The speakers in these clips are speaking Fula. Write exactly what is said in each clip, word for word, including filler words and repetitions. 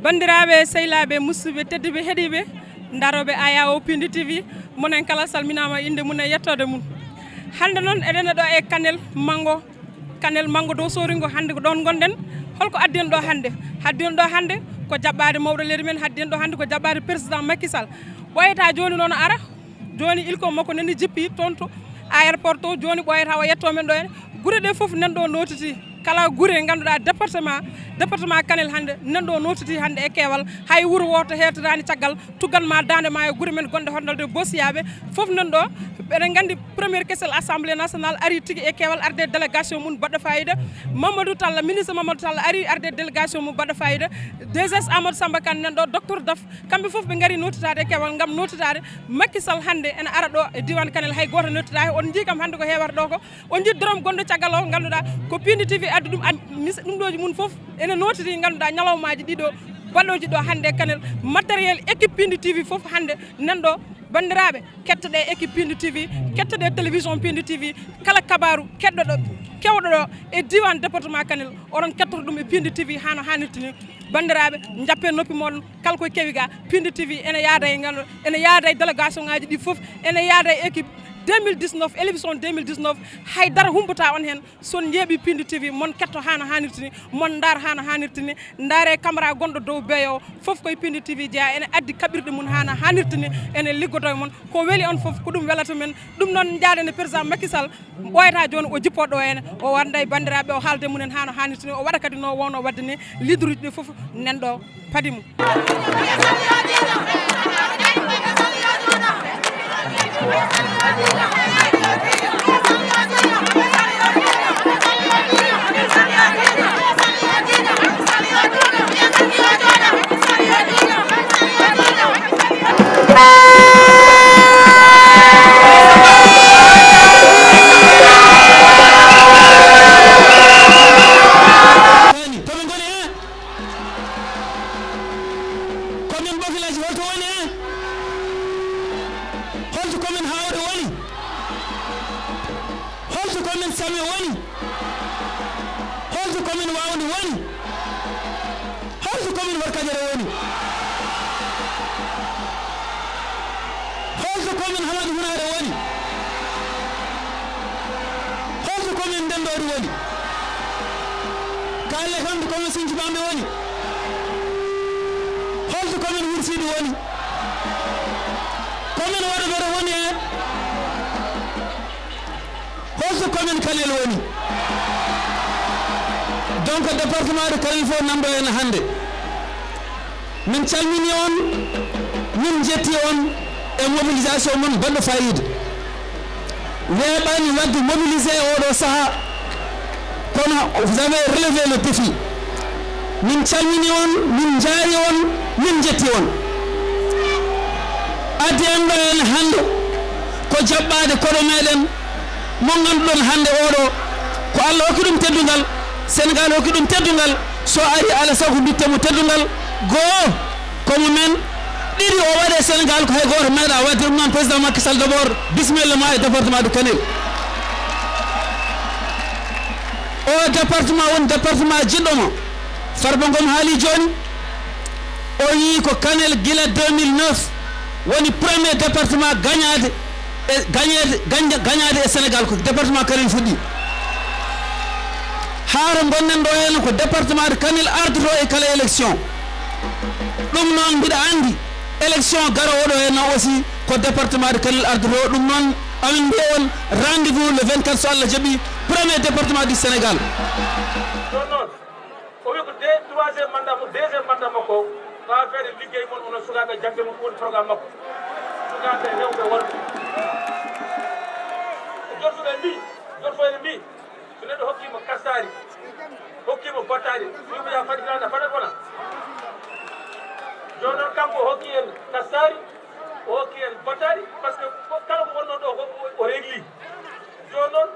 Banndiraaɓe, sehilaaɓe, musidɓe tedduɓe, heɗiiɓe, ndarooɓe Aya O Pindi T V, monen kala salminaama innde mum e yettoode mum. Hannde noon, eɗen ɗo e Kanel Manngo, Kanel Manngo dow Sooringo, hannde ko ɗoon ngonɗen. Holko addi en ɗo hannde? Addi en ɗo hannde ko jaɓɓaade mawɗo leydi men, addi en ɗo hannde ko jaɓɓaade président Macky Sall. Ɓooyataa jooni noon ara, jooni ilko makko nani jippi toon to aéroport to, jooni ɓooyataa o yetto men ɗo en. Gure ɗe fof nan ɗo nootiti, kala gure ngannduɗaa département, département Kanel hannde nan ɗo nootiti hannde e keewal. Hay wuro wooto heertiraani caggal, tuggan ma daande ma e gure men gonɗe honɗolde Bosiyaaɓe fof nan ɗo. Eɗen nganndi première kesel Assemblée nationale ari tigi e keewal arde délégation mum baɗɗo fayida. Mamadou Talla, ministre Mamadou Talla ari arde délégation mum baɗɗo fayida. D G S Amadou Samba Kane nan ɗo, docteur Daf, kamɓe fof ɓe ngari nootitaade e keewal ngam nootitaade Macky Sall hannde ene ara ɗo e diiwaan Kanel, hay gooto nootitaaki. On njii kam hannde ko heewata ɗo ko, on njii dorom gonɗo caggal o, ngannduɗaa ko Pindi T V addi ɗum, ad-, mis-, ɗum ɗooji mum fof ene nootiti, ngannduɗaa ñalawmaaji ɗiɗo baɗɗooji ɗo hannde e Kanel. Matériel équipe Pindi T V fof hannde nan ɗo. Banndiraaɓe, kettoɗe équipe Pindi T V, kettoɗe télévision Pindi T V, kala kabaaru keɗɗoɗo, kewɗo ɗo e diiwaan département Kanel, oɗon kettoto ɗum e Pindi T V haa no haanirta ni. Banndiraaɓe, njappee noppi mooɗon, kala ko kewi ga, Pindi T V ene yaada e ngal, ene yaada e délégation ngaji ɗi fof, ene yaada e équipe deux mille dix-neuf, élection deux mille dix-neuf, hay dara humbataa on heen. So on njeeɓii Pindi T V, mon ketto haa no haanirta ni, mon ndaar haa no haanirta ni, ndaaree caméra gonɗo dow beeyo o, fof koye Pindi T V jeyaa, ene addi kaɓirɗe mum haa no haanirta ni, ene liggotoo e mon. Ko weli on fof, ko ɗum welata men. Ɗum noon, njaaden e président Macky Sall, ɓooyataa jooni o jippoo ɗo heen, o wonda e banndiraaɓe, o haalda e mum en haa no haanirta ni, o waɗa kadi no wonno waɗde ni, leaderuuji ɗi fof nan ɗo padi mum. Ko min Bokilaaji, holto woni he? Holto ko min Hawre woni? Holto ko min Same woni? Holto ko min Wawnde woni? Holto ko min Warkajere woni? Holto ko min Hamadi Hunaare woni? Holto ko min Ndendoori woni? Kaalle kam to ko min Sinci Bambe woni? Holto ko min Wursiidi woni? Ko min Waɗobere woni he? Holto ko min Kanel woni? Donc, département de Kanel fof nan ɗo heen hannde. Min calmini on, min njetti on e mobilisation mon baɗɗo fayida. Weeɓaani waɗde mobilisé e oɗo saha, kono vous avez relevé le défi. Min calmini on, min njaari on, min njetti on. Addi en ɗo en hannde ko jaɓɓaade koɗo meɗen mo ngannduɗon hannde oɗo, ko Allah hokki ɗum teddungal, Senegal hokki ɗum teddungal, so ari ala sago mbitte mo teddungal. Goo, ko mo men. Ɗiɗi, o waɗe Senegal ko hay gooto meeɗa waɗde ɗum. Noon, président Macky Sall, d'abord, bisimilla ma e département de Kanel. O département woni département jiɗɗo mo. Farba Ngom haali jooni, o wii ko Kanel gila deux mille neuf woni premier département gañaade e, gañeede, gañde, gañaade e Senegal, ko département Kanel fuɗɗi. Haa to ngonɗen ɗo heen, ko département de Kanel ardoto e kala élection. Ɗum noon, mbiɗa anndi élection garoowo ɗo heen aussi ko département de Kanel ardoto. Ɗum noon, amin mbiya on rendez-vous le vingt-quatre, so Allah jaɓi, premier département du Sénégal. Ɗum noon, o wi ko de-, troisième mandat mo, deuxième mandat makko o, ko affaire liggey mon, onon sukaaɓe, jaŋde mon, ɗum woni programme makko. Sukaaɓe, rewɓe, worɓe. Jortuɓe mbi, jorfoyɓe mbi, so neɗɗo hokkiima kastaari, hokkiima battaari, wiima yaa fadiraana, fadat wona. Jooni noon, kanko o hokki en kastaari, o hokki en battaari, parce que ko, kala ko wonnoo ɗo ko o, o régli. Jooni noon,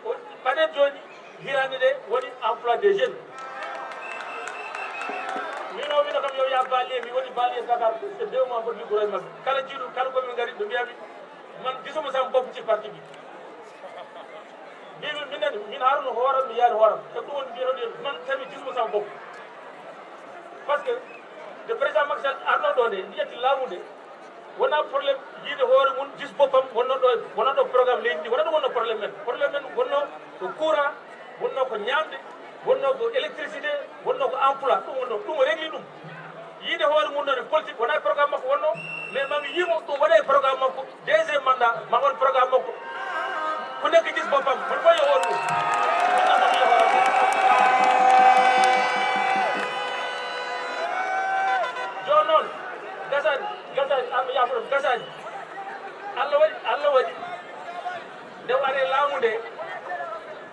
o, mbaɗen jooni, hiraande nde woni emploi des jeunes. Min o wino kam yo yaa banlieue, mi woni banlieue Dakar, c'est deux mois mboɗo liggoro e maɓɓe. Kala jiiɗo, kala ko min ngari, ɓe mbiya mi, man gisuma sama bopp ci parti bi. Mbimi minen, min Harouna hooram, mi yaari hooram. E ko ɗum woni mbiyatoo ɗum, man tawi gisuma sama bopp. Parce que nde président Macky Sall arno ɗo nde, ndi ƴetti laamu nde, wona problème yiide hoore mum, gis boppam, wonno ɗo, wona ɗo programme leydi ndi, wona ɗum wonno problème men. Problème men wonno ko courant, wonno ko ñaamde, wonno ko électricité, wonno ko emploi, ɗum wonno, ɗum o régli ɗum. Yiide hoore mum noon e politique, wona e programme makko wonno, mais mami yiimo ɗum waɗa e programme makko, deuxième mandat, ma won programme makko. Ko nekk gis boppam, man ko yo hoore mum. Jooni noon, gasani, gasani, Allah yaafo ɗum, gasani. Allah waɗi, Allah waɗi. Nde o ari e laamu nde,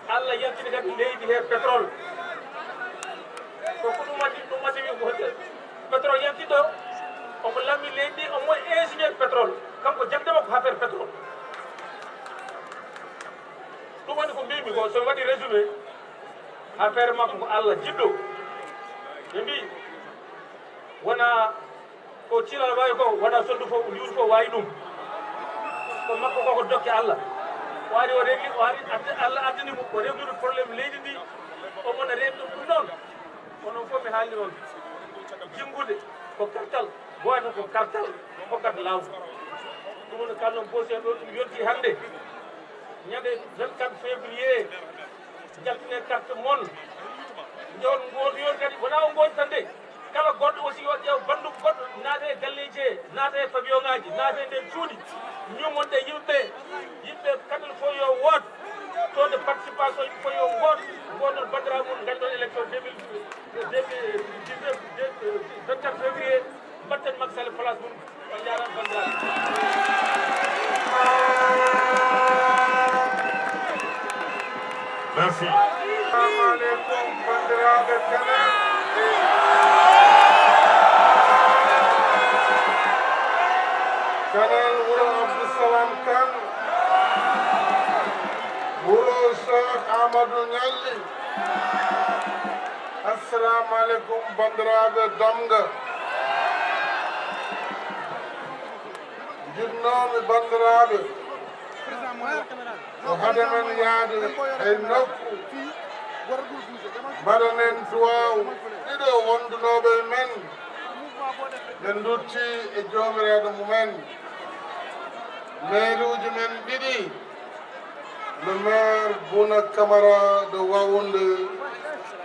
Allah yaltini kadi leydi he pétrole. Ko ko ɗum waɗi, ɗum waɗi wi ko pétrole yalti ɗo, omo lammi leydi ndi, omo ingénieur pétrole. Kanko jagde makko affaire pétrole. Ɗum woni ko mbimi ko, so mi waɗi résumé, affaire makko ko Allah jiɗɗo. Ɓe mbi, wona ko cilal wawi ko, wona sondu fof, liwru fof wawi ɗum. Ko makko ko, ko dokke Allah. O ari o regli, o ari adde, Allah addani mo, o reglude problème leydi ndi, o mona reen ɗum ɗum noon. Onon fof mi haalni on, jinngude ko kartal, gooto ko kartal, hokkat laamu. Ɗum woni kalno Bosé ɗo, ɗum yonti hannde. Ñande vingt-quatre février, jaltine carte mon. Njon ngoon yon kadi, wona o ngoon tan de. Kala goɗɗo aussi yo ƴeew banndum goɗɗo, naata e galleeji he, naata e pavillon ŋaaji, naata e nder cuuɗi, ñumon ɗe yimɓe, yimɓe kamɓe fof yo woot. Taux de participation yimɓe fof yo ngoot, ngoot noon banndiraaɓe mum, nganndon élection deux mille, deux mille dix-neuf, vingt-quatre février, mbatten Macky Sall place mum. On njaaraama banndiraaɓe. Merci. Assalamu aleykum, banndiraaɓe Kanel. Kanel, wuro Abdou Salam Kane, wuro Cheikh Amadou Nialli. Assalamu aleykum, banndiraaɓe Damga. Njiɗnoomi, banndiraaɓe, ko hade men yahde e nokku, mbaɗanen duwaaw ɗiɗo wondunooɓe e men, ɓe ndutti e Joomiraaɗo mumen. Meeruuji men ɗiɗi, le maire Bouna Camara de Waoundé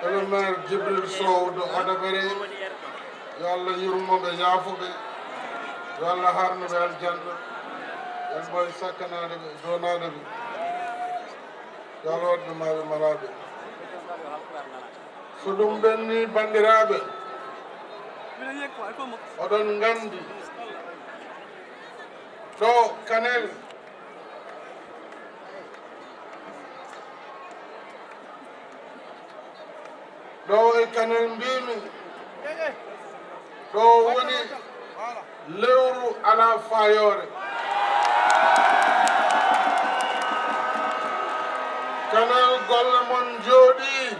et le maire Djibril Sow de Odebere, yo Allah yurmo ɓe, yaafo ɓe, yo Allah harnu ɓe aljanna, yo Allah ɓooy sakkanaade ɓe, doonaade ɓe, yo Allah waɗ ɓe maaɓe malaaɓe. So ɗum ɓenni, banndiraaɓe, oɗon nganndi ɗo Kanel, ɗo e Kanel mbimi, ɗo woni lewru alaa faayoore. Kanel, golle mon njooɗii,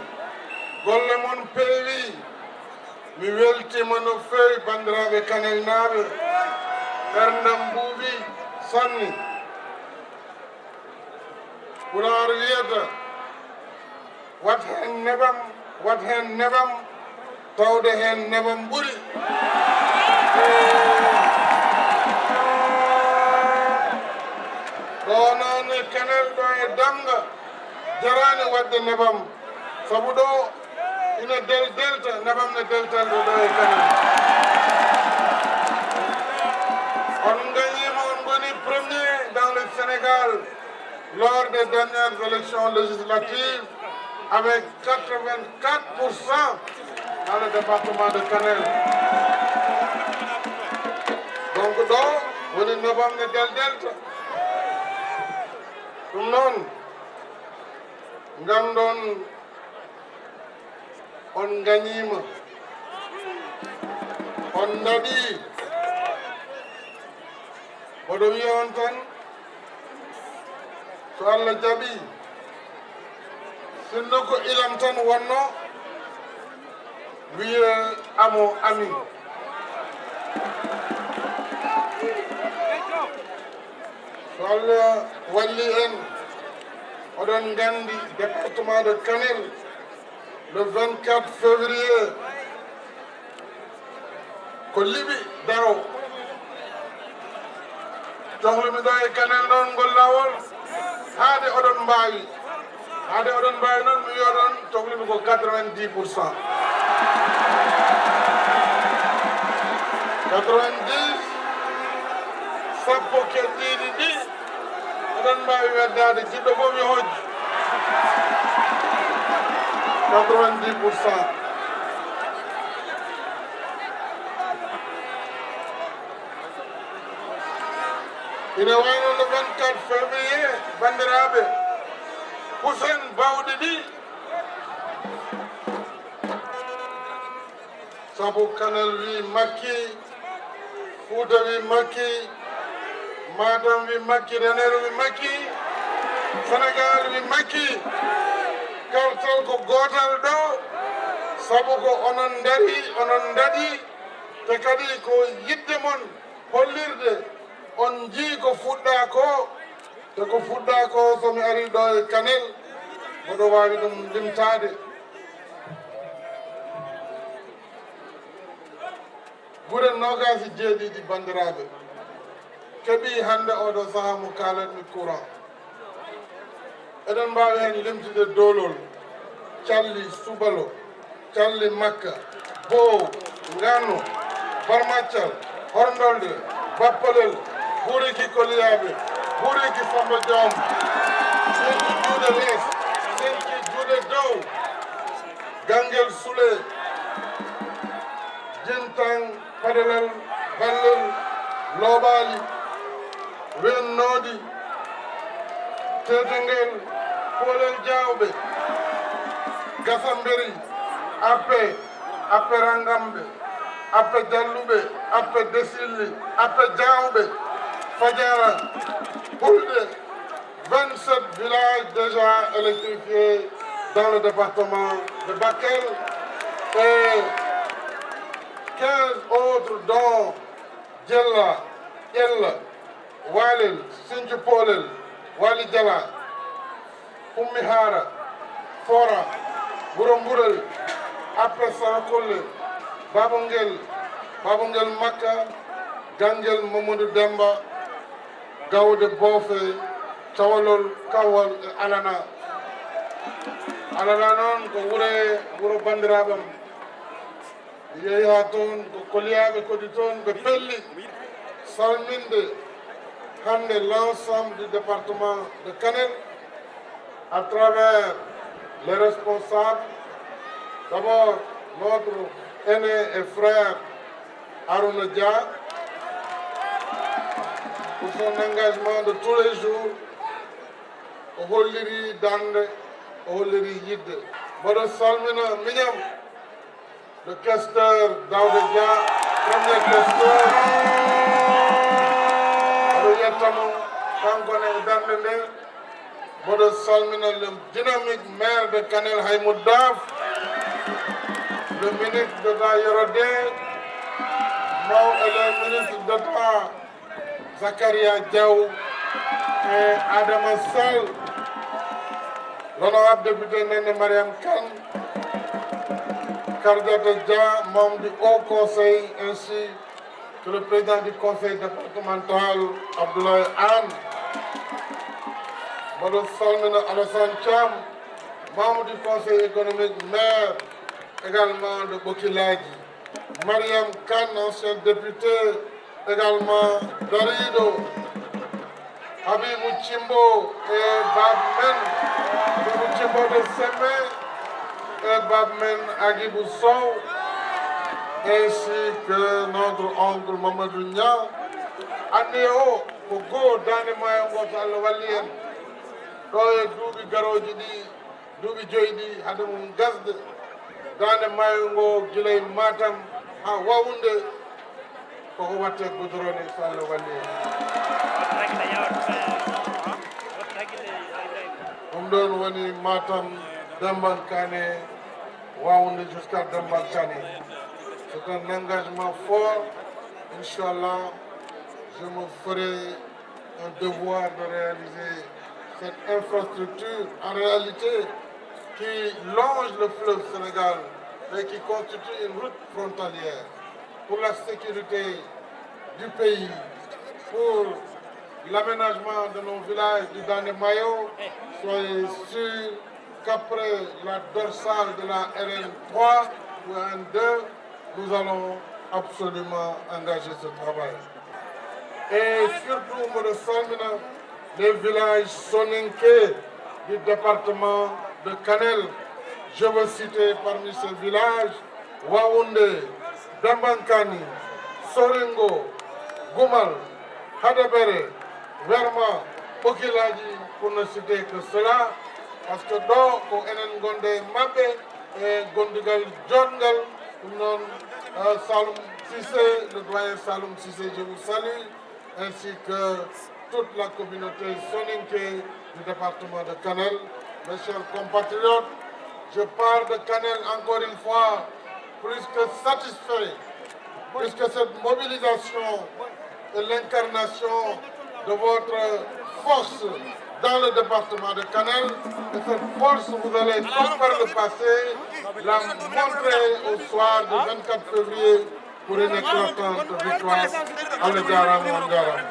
golle mon peewii. Mi weltiima no feewi, banndiraaɓe Kanelnaaɓe. Ɓerndam ɓuuɓi sanne. Pulaar wiyata, wat heen nebam, wat heen nebam, tawde heen nebam ɓuri. Ɗo noon e Kanel, ɗo e Damga, jaraani waɗde nebam, sabu ɗo ina del-, delta, nebam ne deltalde ɗo e Kanel. On ngañiima, on ngoni premier dans le Sénégal lors des dernières élections législatives avec quatre-vingt-quatre pour cent dans le département de Kanel. Donc ɗo woni nebam ne del-, delta. Ɗum noon, nganndon on ngañiima, on ndaɗii. Mboɗo wiya on tan, so Allah jaɓii, sinno ko ilam tan wonno, wiye amo ami. So Allah walli en, oɗon nganndi département de Kanel, le vingt-quatre février, Ko liɓi daro. Cohlumi ɗo e Kanel noon ngol laawol, haade oɗon mbaawi. Haade oɗon mbaawi noon, mi wiya ɗon, cohlumi ko quatre-vingt-dix pour cent. Quatre-vingt-dix, sappo keddiiɗi ɗi, oɗon mbaawi weddaade, jiɗɗo fof yo hojju. Quatre-vingt-dix pour cent. Ine wayno le vingt-quatre février, banndiraaɓe, kusen bawɗi ɗi, sabu Kanel wi Makki, Fuuta wi Makki, Matam wi Makki, Ranérou wi Makki, Senegaal wi Makki. Kartal ko gootal ɗo, sabu ko onon ndari, onon ndaɗi, te kadi ko yiɗde mon hollirde on njii ko fuɗɗaa ko, te ko fuɗɗaa ko, so mi arii ɗo e Kanel, mboɗo waawi ɗum limtaade. Gure noogaas e jeeɗiɗi, banndiraaɓe, keɓii hannde oɗo sahaa mo kaalatmi courant. Eɗen mbaawi heen limtude Doolol, Calli, Subalo, Calli Makka, Boow, Ngano, Barmaccal, Horndolde, Bappalel, Buuriki Koliyaaɓe, Buuriki Samba Joom, Senki Juuɗe Les, Senki Juuɗe Dow, Ganngel Sule, Jintaŋ, Padalal, Ballel, Looɓaali, Wennooɗi, Teetengel, Poolel Jaawɓe, Gasamberi, Appe, Appe Ranngamɓe, Appe Jalluɓe, Appe Desilli, Appe Jaawɓe, Fajara, Hulde, vingt-sept villages déjà électrifiés dans le département de Bakel et quinze autres dont Jella, Ƴella, Walel, Sinthiou Polel, Wali Jala, Ummi Haara, Fora, Wuro Mburel, Appe Sarakulle, Babungel, Babungel Makka, Ganngel Mamadou Demba, Gawde Boofe, Cawalol, Kawal e Alana. Alana noon ko wure, wuro banndiraaɓe am. Mi yehi haa toon, ko koliyaaɓe kadi toon, ɓe pelli salminde hannde l'ensemble du département de Kanel à travers les responsables, d'abord notre aîné et frère Harouna Dia pour son engagement de tous les jours. O holliri darnde, o holliri yiɗde. Mboɗo salmina miñam, le questeur Daouda Dia, premier questeur. Mboɗo yetta mo, kanko ne e darnde nde. Mboɗo salmina le dynamique maire de Kanel, Haymou Daf, le ministre d'État Yoro Dé, maw-, et le ministre d'État Zakaria Diaw et Adama Sall, l'honorable député Néné Mariam Kane, Kardiata Dia, membre du Haut Conseil, ainsi que le président du conseil départemental, Abdoulaye Anne. Mboɗo salmina Alassane Thiam, membre du conseil économique, maire également de Bokiladji. Mariam Kane, ancien député, également dariiɗo. Habibou Thimbo et Bab Men, Habibou Thimbo de Seme et Bab Men Agibou Sow, ainsi que notre oncle Mamadou Niang. Anniya o ko goo, daande maayo ngo, so Allah walli en, ɗo e duuɓi garooji ɗi, duuɓi joyi ɗi hade mum gasde, daande maayo ngo gila e Matam haa Waoundé, koko watte goudronné, so Allah walli en. Ɗum ɗoon woni Matam, Dembankaane, Waoundé jusqu'à Dembankaane. C'est un engagement fort. Inchallah, je me ferai un devoir de réaliser cette infrastructure, en réalité, qui longe le fleuve Sénégal, mais qui constitue une route frontalière. pour la sécurité du pays, pour l'aménagement de nos villages du Dande Mayo, soyez sûrs qu'après la dorsale de la R N trois ou R N deux, nous allons absolument engager ce travail. Et surtout, mboɗo salmina les villages soninké du département de Kanel. Je veux citer parmi ces villages Waoundé, Dambankani, Sorengo, Gumal, Hadabere, Werma, Bokilaji, pour ne citer que cela, parce que ɗo ko enen ngonde maɓɓe e gondigal joɗngal. Ɗum noon, euh, Saloum Cissé, le doyen Saloum Cissé, je vous salue, ainsi que toute la communauté soninké du département de Kanel. Mes chers compatriotes, je pars de Kanel encore une fois plus que satisfait, puisque cette mobilisation est l'incarnation de votre force dans le département de Kanel. Et cette force, vous allez, comme par le passé, la montrer au soir du vingt-quatre février pour une éclatante victoire. Allah jarama, on jarama.